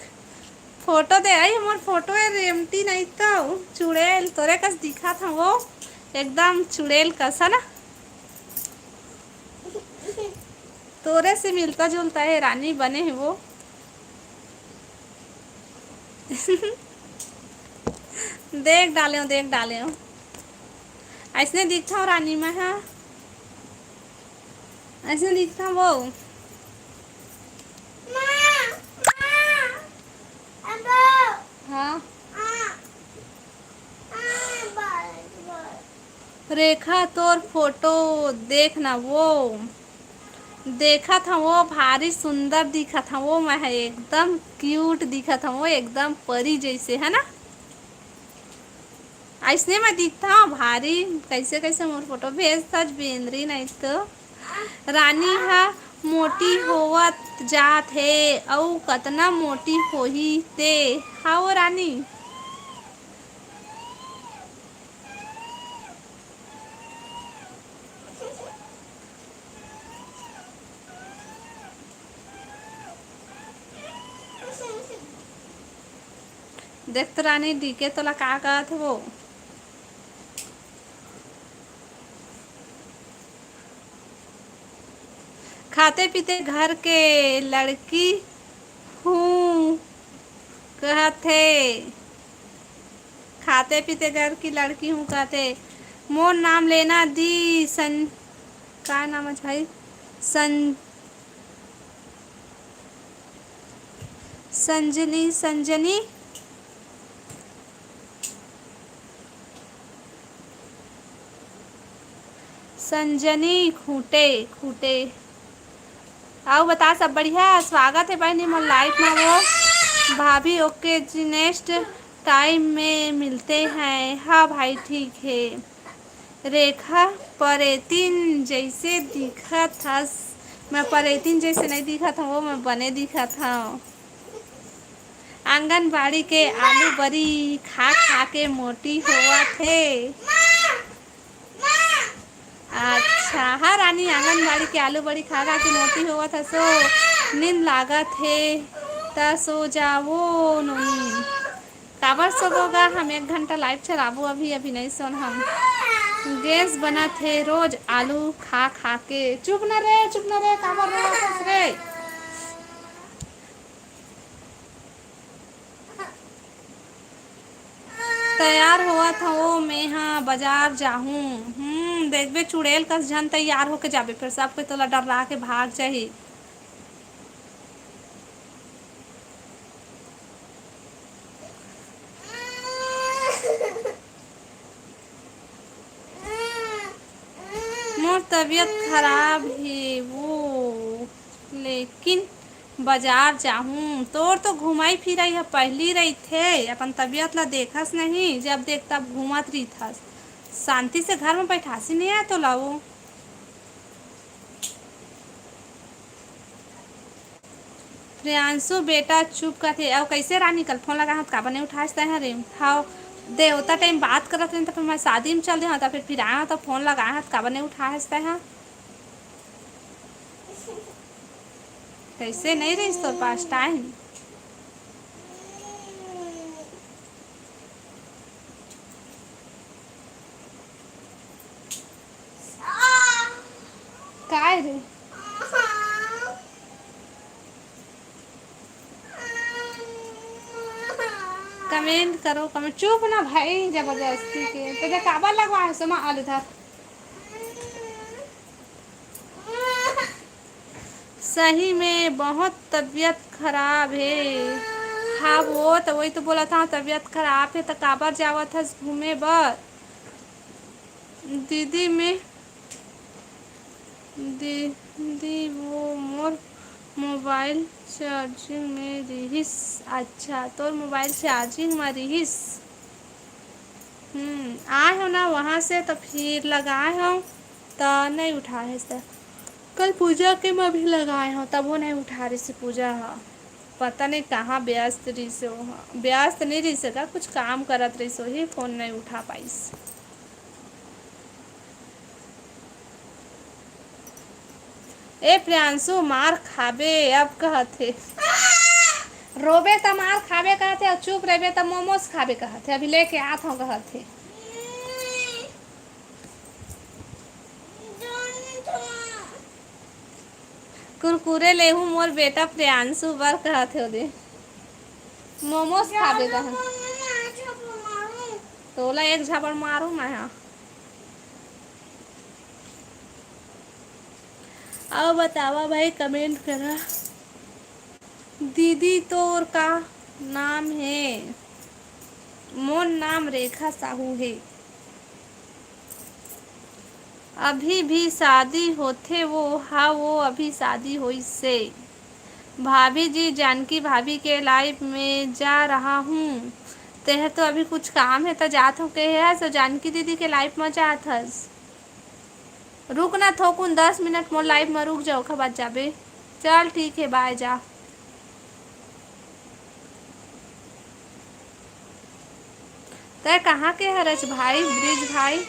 फोटो दे। आई, हमर फोटो हे रेमटी नहीं तो चुड़ैल, तोरे कस दिखत हव वो, एकदम चुड़ैल कस, है ना? तोरे से मिलता जुलता हे रानी, बने हे वो। देख डालेव, देख डालेव। अइसने दिखथव रानी मैं, हाँ? अइसने दिखथव वो? हाँ। रेखा, तोर फोटो देख ना वो। देखत हवं वो, भारी सुंदर दिखत हवं वो, मैं ह एकदम क्यूट दिखत हवं वो, एकदम परी जैसे, है ना? अइसने मैं दिखत हवं भारी। कैसे कैसे मोर फोटो भेजथस बेंदरी, नहीं तो। रानी ह मोटी होवत जात हे, अउ कतना मोटी होही ते। हाँ वो रानी। देख तो रानी, डीके तोला का कहत हे वो। खाते पीते घर के लड़की हूँ कहत हे। खाते पीते घर की लड़की हूँ कहत हे। मोर नाम लेना दी सन-, का नाम है भाई? सन-, संजनी, संजनी। संजनी खूंटे, खूंटे। अउ बता, सब बढ़िया? स्वागत हे बहिनी मोर live में वो। भाभी, OK जी, next time में मिलते हैं। हाँ भाई, ठीक हे। रेखा, परेतिन जैसे दिखत हस। मैं परेतिन जैसे नहीं दिखत हूँ, वो मैं बने दिखत हूँ। आंगनबाड़ी के आलू बरी खा खा के मोटी होवत हे। अच्छा, हाँ रानी, आंगनबाड़ी के आलू बरी खा खा के मोटी होवत हसो। नींद लागत हे, त सो जावो नोनी। काबर सोबो गा, हम एक घंटा live चलाबो अभी, अभी नहीं सोन हम। गैस बनत हे रोज आलू खा खा के। चुप न रे, चुप न रे, काबर रोवत हस रे? तैयार होवत हवो, मेहा बजार जाहूं। हम्म, देखबे चुड़ैल कस झन तैयार होके जाबे, फिर सब कोई तोला डर्रा के भाग जाही। मोर तबीयत खराब हे वो, लेकिन बजार जाहूं। तोर तो घुमाई फिराई ह पहिली रहिथे, अपन तबीयत ला देखस नहीं, जब देख तब घूमत रहिथस। शांति से घर में बैठासी नहीं आय तोला वो। प्रियांशु बेटा चुप कथे। अउ कैसे रानी, कल फोन लगाए हंव त काबर नहीं उठाएस तैं ह रे? हव, देवता टाइम बात करत रहेन त फिर मैं शादी में चल दे हंव, त फिर, फिर आए हंव त फोन लगाए हंव त काबर नहीं उठाएस तैं ह? कैसे नहीं रहिस तोर पास टाइम? काय रे? Comment करो, comment। चुप ना भाई, जबरदस्ती के। तो दे काबर लगवा है सोमा आलू धर। सही में बहुत तबीयत खराब हे। हाँ वो तो वही तो बोलत हंव, तबीयत खराब हे तो काबर जावत हस घूमे बर? दीदी में, दीदी वो मोर mobile charging में रिहिस। अच्छा, तोर mobile charging में रिहिस। हम्म, आए हो ना वहाँ से तो फिर लगाए हो तो नहीं उठाए है। कल पूजा के मैं भी लगाए हो तब वो नहीं उठा रही से पूजा हा। पता नहीं कहाँ व्यस्त रही से वो हा। व्यस्त नहीं रही सका, कुछ काम करत रही से, वही फोन नहीं उठा पाइस। ए प्रियांशु, मार खाबे अब कहत हे। रोबे त मार खाबे कहत हे, अउ चुप रहिबे त मोमोज खाबे कहत हे। अभी लेके आत हंव कहत हे। कुरकुरे लेहू मोर बेटा प्रियांशु बर कहत हे ओदे। मोमोज खाबे कहत। तोला एक झापड़ मारू मैं हा। अउ बतावा भाई, comment करा। दीदी तोर का नाम हे? मोर नाम रेखा साहू हे। अभी भी शादी होथे वो, हाँ, वो अभी शादी होइस से। भाभी जी, जानकी भाभी के live में जा रहा हूँ। तेहर तो अभी कुछ काम हे, त जात हूँ कहे हस, अउ जानकी दीदी के live में जात हस। रुक ना थोकुन, दस मिनट मोर live में रुक जा, ओखर बाद जाबे। चल, ठीक हे, bye, जा। तै कहाँ के हरच भाई, ब्रिज भाई?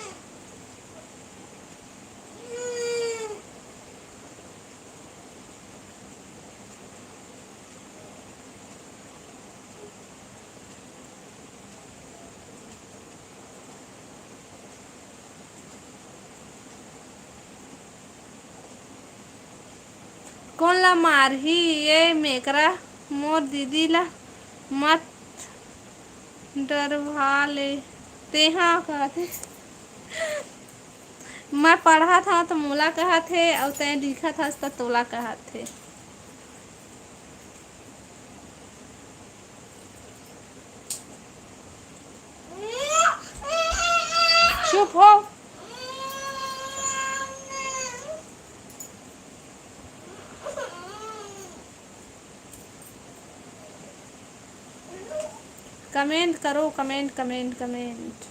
कोन ला मारही ये मेकरा? मोर दीदी ला मत डरवा ले। तेहा कहत हे, मैं पढ़त हव त मोला कहत हे, अउ तैं लिखत हस त तोला कहत हे। चुप हो। Comment करो, comment, comment, comment।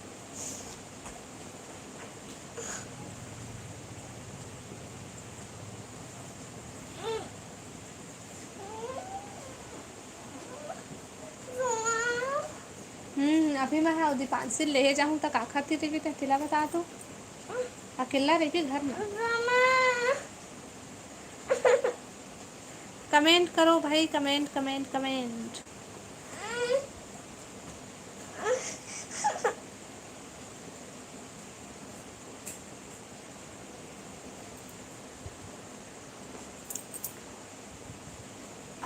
हम्म, अभी मैं हा दीपांशी लेहे जाहूँ त का खातिर रहिबे, तेला बता तो। अकेला रहिबे घर में। Comment करो भाई, comment, comment, comment।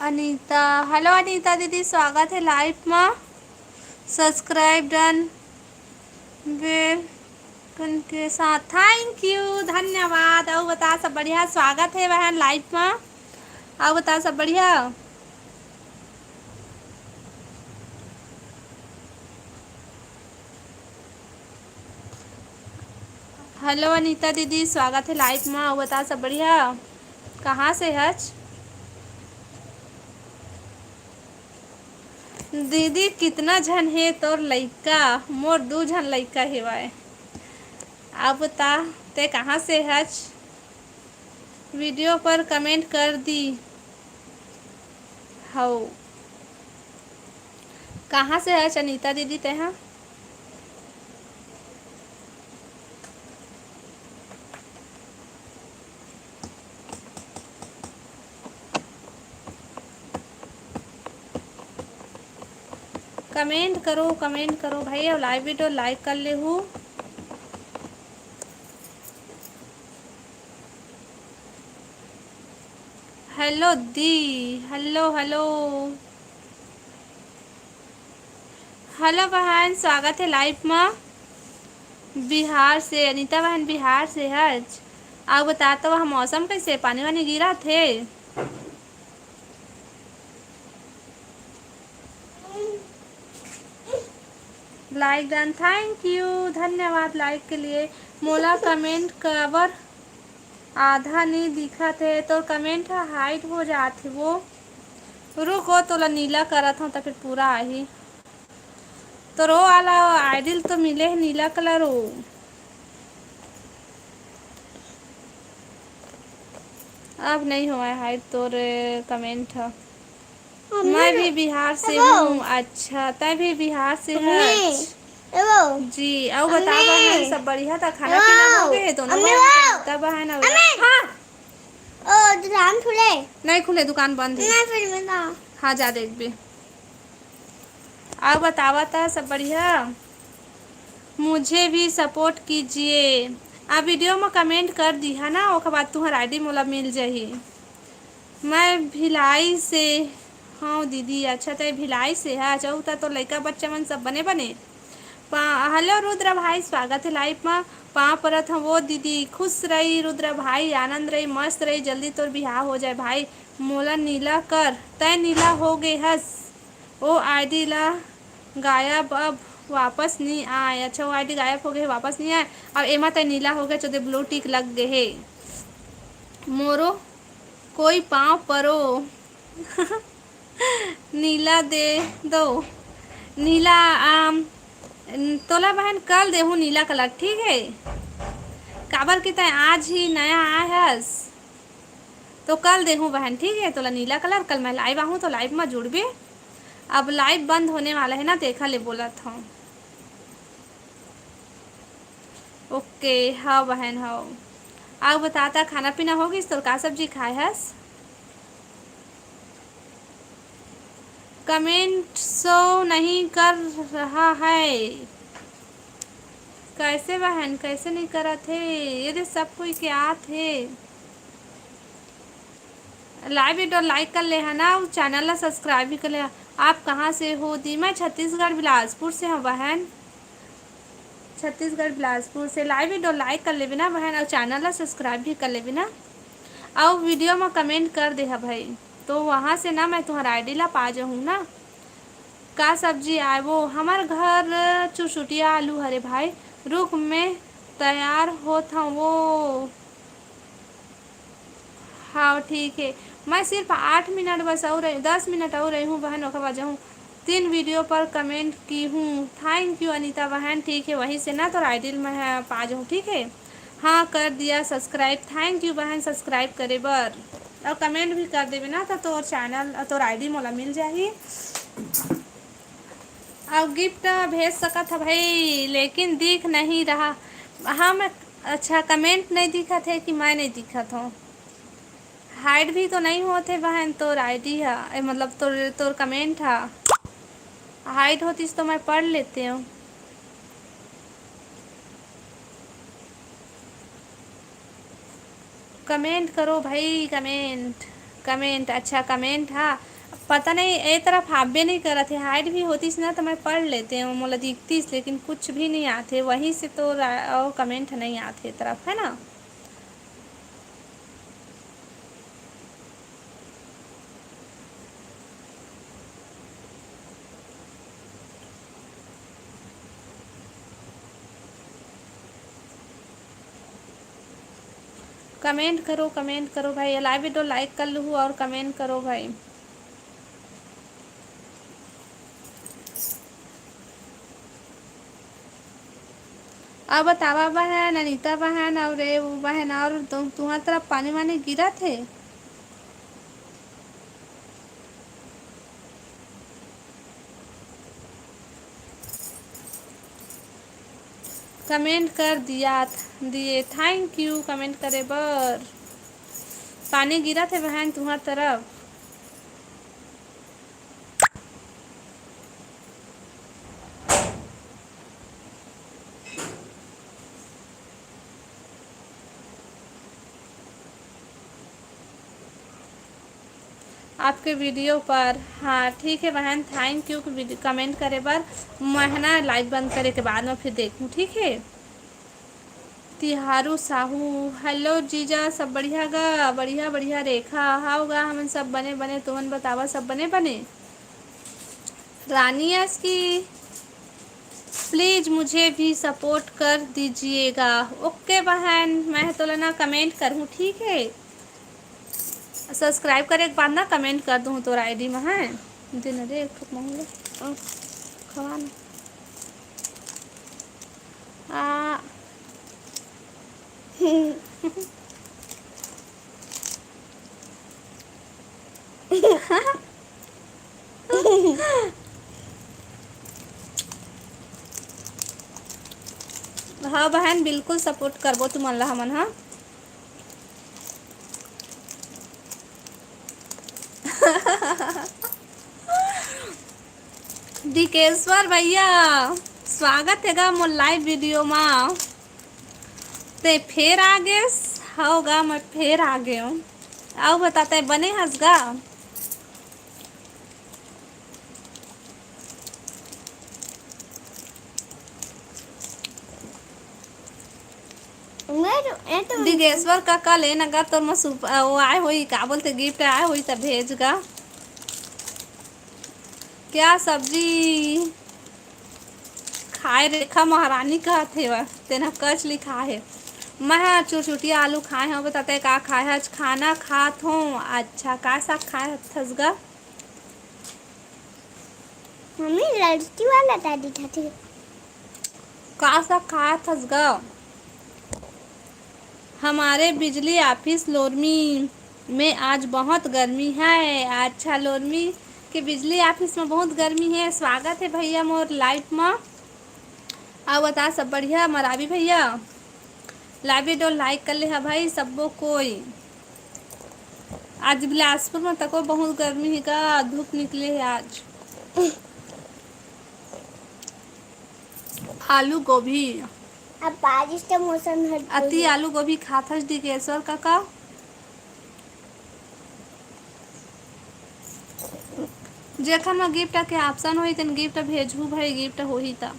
Anita, hello Anita दीदी, स्वागत हे live मा। Subscribe done, bell icon के साथ। Thank you, धन्यवाद। अउ बता, सब बढ़िया? स्वागत हे बहन live मा। अउ बता, सब बढ़िया? Hello अनीता दीदी, स्वागत हे live मा। अउ बता, सब बढ़िया? कहाँ से हच? दीदी, कितना झन हे तोर लइका? मोर दू झन लइका हेवय। अब बता, ते कहाँ से हच? Video पर comment कर दी हव। कहाँ से हच अनीता दीदी तेहा? Comment करो, comment करो भाई, अउ live video like कर लेहू। Hello दी, hello, hello। Hello बहन, स्वागत हे live मा। बिहार से अनीता बहन, बिहार से हच। अउ बता तो, वहाँ मौसम कैसे, पानी वानी गिरत हे? Like done, thank you, धन्यवाद like के लिए। मोला comment काबर आधा नी दिखत हे? तोर comment ह hide हो जात हे वो। रुक ओ, तोला नीला करत हव त फिर पूरा आही। तोर ओ वाला idol तो मिले हे नीला colour ओ। अब नहीं होवय hide तोर comment ह। मम्मी, मैं भी बिहार से हेलो। हूँ। अच्छा, तै भी बिहार से मम्मी, हच? हेलो। जी, अउ बता मम्मी। बहन, सब बढ़िया? त खाना हेलो। पीना हो गए हे दोनों मम्मी, बहन के? हेलो। तब बहन अउ मम्मी। हाँ। ओ, दुकान खुले? नहीं खुले, दुकान बंद है। नहीं, फिर मैं ना। हाँ, जा देखबे। अउ बतावा त सब बढ़िया? मुझे भी support कीजिए। आप video में comment कर दिहा ना, ओकर बाद तुहर ID मोला मिल जाही। मैं भिलाई से हौं दीदी। अच्छा, तै भिलाई से हच? अउ त तोर लइका बच्चा मन सब बने बने? पा-, hello रुद्र भाई, स्वागत हे live मा। पाँव परत हौं वो दीदी, खुश रही रुद्र भाई, आनंद रही, मस्त रही, जल्दी तोर बिहाव हो जाए भाई। मोला नीला कर, तै नीला हो गे हस। ओ ID ला गायब अब वापस नहीं आए। अच्छा, वो आईडी गायब हो गए, वापस नहीं आए। अब एमा तय नीला हो गया, चौदह ब्लू टिक लग गए हे। मोरो कोई पाँव परो। नीला दे दो। नीला, आम, तोला बहन कल देहूँ नीला कलर, ठीक है? काबर कि तय आज ही नया आए हस, तो कल देहूँ बहन, ठीक है? तोला नीला कलर, कल मैं लाइव आहूँ तो लाइव में जुड़बे। अब लाइव बंद होने वाला है ना, तेखा ले बोलत हूँ। ओके, हाँ बहन, हाँ। आउ बता, ता खाना पीना हो गइस तोर? का सब्जी खाए हस? कमेंट शो नहीं कर रहा है। कैसे बहन, कैसे नहीं करत हे? ये दे सब कोई के आत हे। लाइव वीडियो लाइक कर ले हा ना, अउ चैनल ला सब्सक्राइब भी कर ले हा। आप कहाँ से हो दी? मैं छत्तीसगढ़ बिलासपुर से हूँ बहन, छत्तीसगढ़ बिलासपुर से। लाइव वीडियो लाइक कर लेबे ना बहन, अउ चैनल ला सब्सक्राइब भी कर लेबे ना, अउ वीडियो में कमेंट कर दे हा भाई, तो वहाँ से ना मैं तुम्हारा आईडी ला पा जाहूँ ना। का सब्जी आए वो? हमार घर चुरचुटिया आलू हरे भाई, रुक मैं तैयार होत हूँ वो। हाँ, ठीक है। मैं सिर्फ आठ मिनट बस और रही, दस मिनट और रही हूँ बहन, ओकर बाद जाहूँ। तीन वीडियो पर कमेंट की हूँ। थैंक यू अनीता बहन, ठीक है, वहीं से ना तोर आईडी में है, पा जाहूँ, ठीक है। हाँ, कर दिया सब्सक्राइब। थैंक यू बहन, सब्सक्राइब करे बर। और कमेंट भी कर देबे ना, तो तोर चैनल, तोर आईडी मोला मिल जाही। अउ गिफ्ट भेज सकत ह भाई, लेकिन दिख नहीं रहा। हाँ, मैं, अच्छा, कमेंट नहीं दिखत है कि मैं नहीं दिखत हूँ? हाइड भी तो नहीं होत है बहन, तोर आईडी ह, ए, मतलब तोर, तोर कमेंट ह। हाइड होतिस तो मैं पढ़ लेते हूँ। कमेंट करो भाई, कमेंट, कमेंट, अच्छा, कमेंट, हाँ। पता नहीं, ए तरफ आबे नहीं करत है। हाइड भी होतिस ना, तो मैं पढ़ लेते हूँ, मोला दिखतिस, लेकिन कुछ भी नहीं आते, वहीं से तो रा-, और कमेंट नहीं आते ए तरफ, है ना? कमेंट करो, कमेंट करो भाई, लाइव वीडियो लाइक कर लूँ और कमेंट करो भाई। अब बतावा बहन, अनीता बहन, और रे वो बहन, और तु-, तुहर तरफ पानी वानी गिरत हे? कमेंट कर दिया, दिए, थैंक यू कमेंट करे बर। पानी गिरत हे बहन तुहर तरफ? आपके वीडियो पर। हाँ, ठीक है बहन, थैंक यू वीडियो कमेंट करे बर। मैं है ना लाइव बंद करे के बाद में फिर देखूँ, ठीक है। तिहारू साहू, हेलो जीजा, सब बढ़िया गा? बढ़िया, बढ़िया रेखा, हाव गा, हमन सब बने, बने, तुमन बतावा, सब बने, बने? रानी यस की, प्लीज मुझे भी सपोर्ट कर दीजिएगा। ओके बहन, मैं तोला ना कमेंट करहूँ, ठीक है? सब्सक्राइब करे के बाद ना कमेंट कर दूँ तोर आईडी में, हैं? दिन रे, एक ठोक महूँ ले, अउ खवा ना। आ। हाँ बहन, बिल्कुल सपोर्ट करबो तुमन ला हमन, हाँ। डिकेश्वर भैया, स्वागत हे गा मोर लाइव वीडियो मा। ते फेर आ गेस? हव गा, मैं फेर आ गेव। अउ बता, तै बने हस गा? मैं तो, मैं तो डिगेश्वर काका लेन अगर तोर म सुप-, अ, वो आए होई, का बोलते, गिफ्ट आए होई, त भेज गा। क्या सब्जी? खाए रेखा महारानी कहत हे, तेन ह कचली खाए हे। मैं ह चुरचुटिया आलू खाए हव। बता, तैं का खाए हस? खाना खात हों। अच्छा, का साग खाए हथस गा? मम्मी, लड़की वाला दादी खाती है। का साग खाए हथस गा? हमारे बिजली ऑफिस लोरमी में आज बहुत गर्मी है। अच्छा, लोरमी के बिजली ऑफिस में बहुत गर्मी है। स्वागत है भैया मोर लाइव में। अउ बता, सब बढ़िया? मरावी भैया, लाइव वीडियो लाइक कर ले हा भाई, सब्बो कोई। आज बिलासपुर में तको बहुत गर्मी हे गा, धूप निकले हे आज। आलू गोभी। अब बारिश के मौसम हट गई अति है। आलू गोभी खाथस डिगेश्वर काका। जेखर म गिफ्ट के ऑप्शन होही, तेन गिफ्ट भेजहू भाई, गिफ्ट होही त।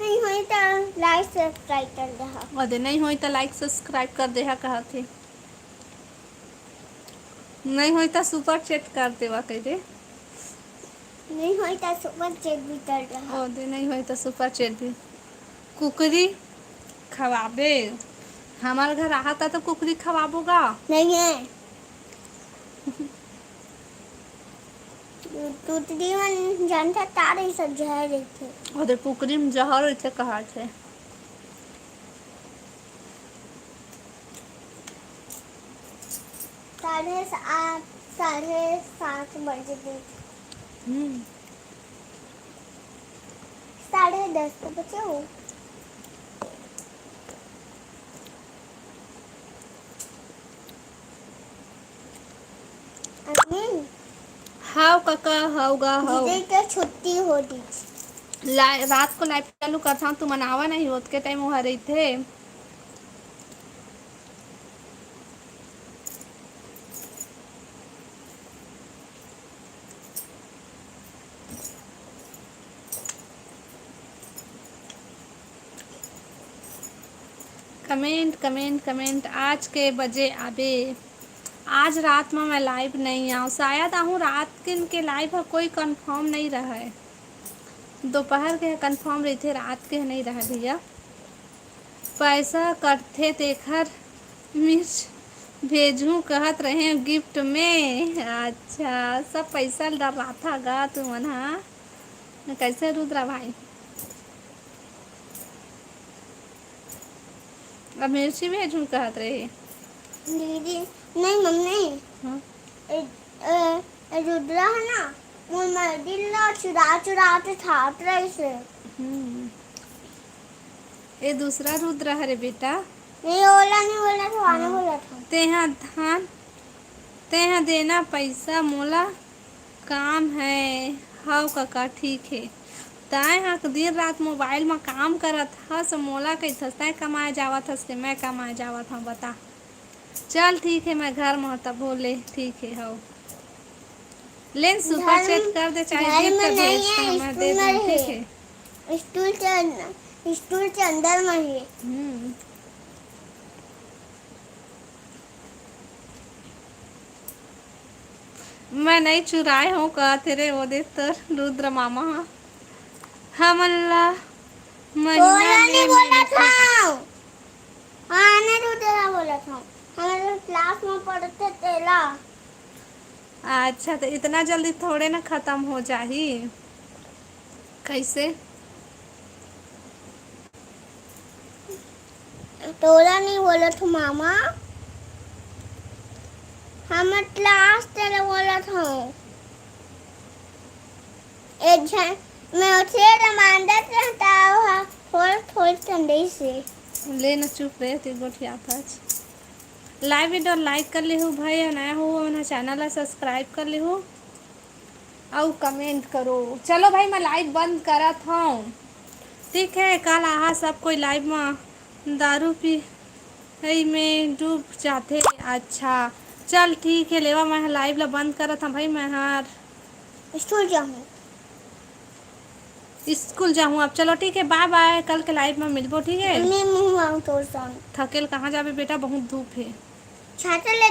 नहीं होही त लाइक सब्सक्राइब कर देहा। ओदे नहीं होही त लाइक सब्सक्राइब कर देहा कहत हे। नहीं होही त सुपर चैट कर देवा कह दे। नहीं होही त सुपर चैट भी कर देहा। ओदे नहीं होही त सुपर चैट भी। कुकरी खवाबे। हमार घर आहा त, त कुकरी खवाबो गा। नहीं है। कुकरी मन जानता तार ही सब जहर रहिथे। ओदे कुकरी में जहर रहिथे कहा थे। साढ़े सात, साढ़े सात बज गे। हम्म। साढ़े दस तो बचे हो। अम्मी। हाव काका, हाव गा, हाव। दीदी के छुट्टी हो दीदी। ला-, रात को लाइव चालू करथव, तुमन आवा नहीं, ओतके टाइम ओहा रहिथे। कमेंट, कमेंट, कमेंट, आज के बजे आबे? आज रात में मैं लाइव नहीं आऊँ, शायद आहूँ रात किन के लाइव ह कोई कंफर्म नहीं रहय, दोपहर के कंफर्म रहिथे, रात के नहीं रहय भैया। पैसा कटथे तेखर मिर्च भेजहूँ कहत रहेंव गिफ्ट में। अच्छा, सब पैसा ल डराथा गा तुमन हा। कैसे रुद्रा भाई? अब मिर्ची भेजहूँ कहत रहे। दीदी, नहीं मम्मी। हाँ? ए, ए, ए, रुद्रा है ना, मोर मर्दी ला चुरा चुरा के खात रहिस हे। हम्म। ए दूसरा रुद्रा हरे बेटा। नहीं, ओला नहीं बोला था, आने हाँ। बोला था। तेहा धान, तेहा देना पैसा मोला, काम है। हव कका, ठीक हे। तैं हा दिन रात मोबाइल म काम करत हस, मोला कहिथस, तैं कमाए जावत हस के मैं कमाए जावत हव, बता। चल ठीक हे, मैं घर म तब बोले, ठीक हे, हव। लेन सुपर घर चैट में, कर दे, चाहे घर गिफ्ट में भेज, नहीं तो है, मैं दे स्कूल में दूँ, ठीक है। है। स्कूल के अंदर, स्कूल के अंदर में है। हम्म। मैं नहीं चुराए हूँ, कहत हे रे, वो दे तोर रुद्र मामा ह। हमन ला महीना तोला में नहीं बोला मिलथे। था। हाँ, नहीं, तू तेला बोला था। हमन क्लास में पढ़थे तेला। अच्छा, तो इतना जल्दी थोड़े ना खत्म हो जाही। कैसे? तोला नहीं बोलत हूँ मामा, हम क्लास तेला बोलत हूँ। एक झन मैं उसे रिमाइंडर रहता हूँ, थोड़ा थोड़ा ठंडे से। ले ना, चुप रहे, तू गोठियात आज। लाइव वीडियो लाइक कर लेहू भाई, अउ नया हो हमन चैनल ला सब्सक्राइब कर लेहू। अउ कमेंट करो। चलो भाई, मैं लाइव बंद करत हूँ, ठीक है। कल आहा सब कोई लाइव में, दारू पी हई में डूब जाथे। अच्छा, चल ठीक है, लेवा मैं लाइव ला बंद करत हूँ भाई, मैं हर स्कूल जाहूँ। स्कूल जाहूँ अब। चलो ठीक है, बाय बाय, कल के लाइव में मिलबो, ठीक है। मैं मुँह मांग तोर संग। थकेल कहाँ जाबे बेटा, बहुत धूप है। छाता लेके